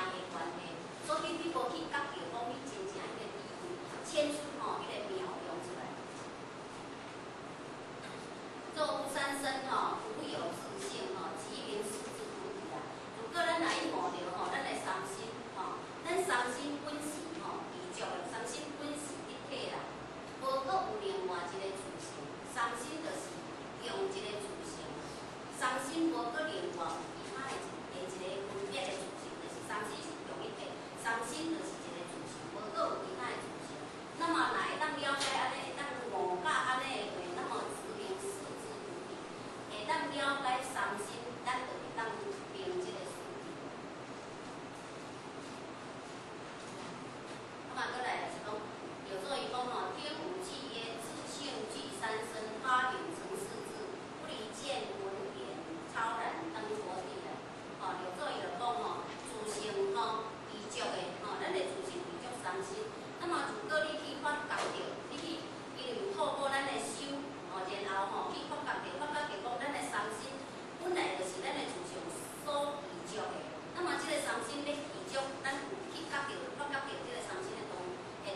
愛的關係，所以你無去覺著講你真正彼個智慧顯出吼彼個妙用出來。若無三身吼，無有自性吼，即名四智菩提啦。如果咱來悟著吼，咱的三身吼，咱三身本是吼具足的，三身本是一體啦，無閣有另外一個自性，三身就是用一個自性，三身無閣另外有其他的一個分別的自性，就是三身是共一體，三身就是一個自性，無閣有其他的自性。那麼若會當了解按呢，會當悟到按呢的話，那麼即名四智菩提，會當了解三身，咱就會當明這個四諦。啊嘛，閣來就是講，六祖伊講吼，聽汝偈曰：自性具三身，發明成四智，不離見聞言，超然登佛地啦。吼，六祖伊就講吼，自性吼具足的吼，咱的自性具足三身。那麼如果你去發覺著，你去因為透過咱的修，吼，然後吼去發覺著，發覺著講咱的三身本來就是咱的自性所具足的。那麼這個三身欲具足，咱有去覺著、發覺著這個三身的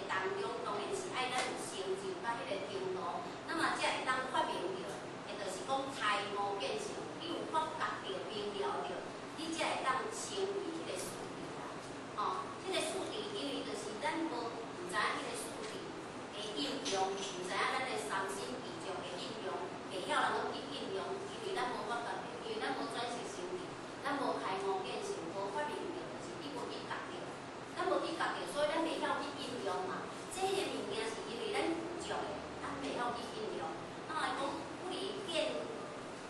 當中，當然是愛咱有成就到彼個程度，那麼才會當發明著，會就是講開悟見性。你有發覺著、明了著，你才會當成為彼個四智啦。吼，這個四智因為就是咱無毋知影彼個四智的應用，毋知影咱的三身具足的應用，袂曉人講去應用，因為咱無發覺著，因為咱無轉識成智，咱無開悟見性，無發明著，就是你無去覺著，咱無去覺著，所以咱袂曉去應用嘛。這个物件是因為咱具足的，咱袂曉去應用。那麼講不離見，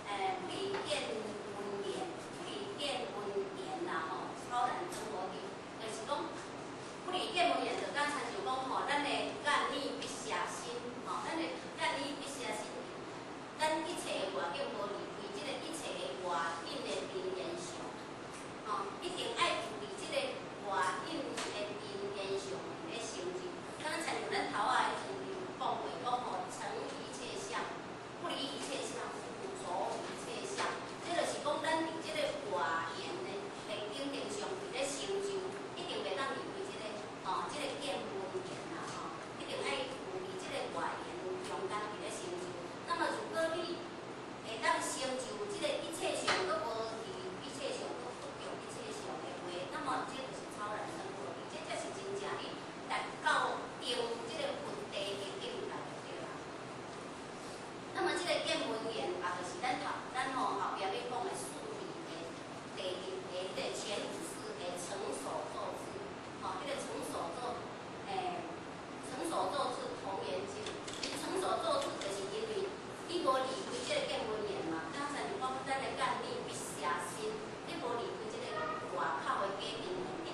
不離見聞言，不離見聞言啦吼，超然登佛地，就是講不離見聞言，就敢親像講吼，咱的眼耳鼻舌身，吼，咱的眼耳鼻舌身，咱一切的外境無離開這個一切的外境的邊緣上，吼，一定愛有佇這個外境的邊緣上咧成就。敢親像咱頭仔彼陣有講過，講吼，成一切相，不離一切相，不著一切相。這就是講咱佇這個外緣的境定上佇咧成就，一定袂當離開這個吼，這個見聞緣啦吼，一定愛有佇這個外緣中間佇咧成就。那麼如果你會當成就這個一切相，閣無離一切相，閣不著一切相的話，那麼這就是超然登佛地，這才是真正你達到定這個佛地的境界對啦。那麼這個見聞緣，也就是咱頭咱吼後壁欲講的四諦的第一的彼個前五識的成所作智，吼，彼個成所作，成所作智同源境。成所作智就是因為你無離開這個見聞緣嘛，剛才就講咱的眼耳鼻舌身，你無離開這個外口的假定緣，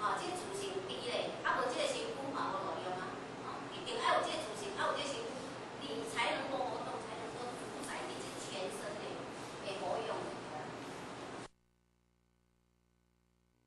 吼，這個自性佇咧，啊無這個身軀嘛無路用啊，吼，一定愛有這個自性，愛有這個身軀，你才能